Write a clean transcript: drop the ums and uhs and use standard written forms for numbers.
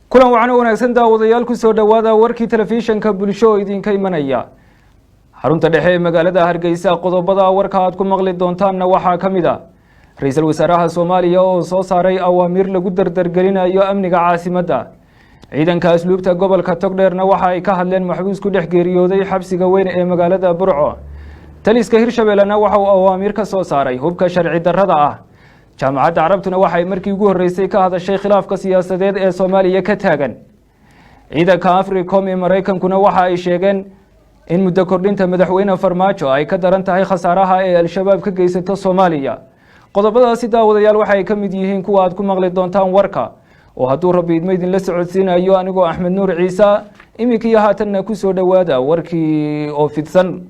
Kulan wacan oo wanaagsan, daawadayaal. Kusoo dhowaada warkii Telefishanka Bulsho oo idinka imanaya xarunta dhexe ee magaalada Hargeysa. Qodobada warka aad ku maqli doontaanna waxaa ka mid a Ra-iisul Wasaaraha Soomaaliya oo soo saaray awaamiir lagu dardargelinayo amniga caasimadda. Ciidanka Asluubta gobolka Togdheerna waxa ay ka hadleen maxbuus ku dhex geeriyooday xabsiga weyn ee magaalada Burco. Taliska Hirshabeellena waxa uu awaamiir ka soo saaray hubka sharci darrada ah. Jaamacadda Carabtuna waxay markii ugu horreysay ka hadashay khilaafka siyaasadeed ee Soomaaliya ka taagan. Ciidanka Africom ee Maraykankuna waxa ay sheegeen in muddo kordhinta Madaxweyne Farmaajo ay ka daran tahay khasaaraha ee Al-Shabaab ka geysato Soomaaliya. Qodobadaasi, daawadayaal, waxay ka mid yihiin kuwa aad ku maqli doontaan warka, oo hadduu Rabbi idmo idinla socodsiinayo anigoo Axmed Nuur Ciise. Iminka iyo haatanna kusoo dhowaada warkii oo fidsan.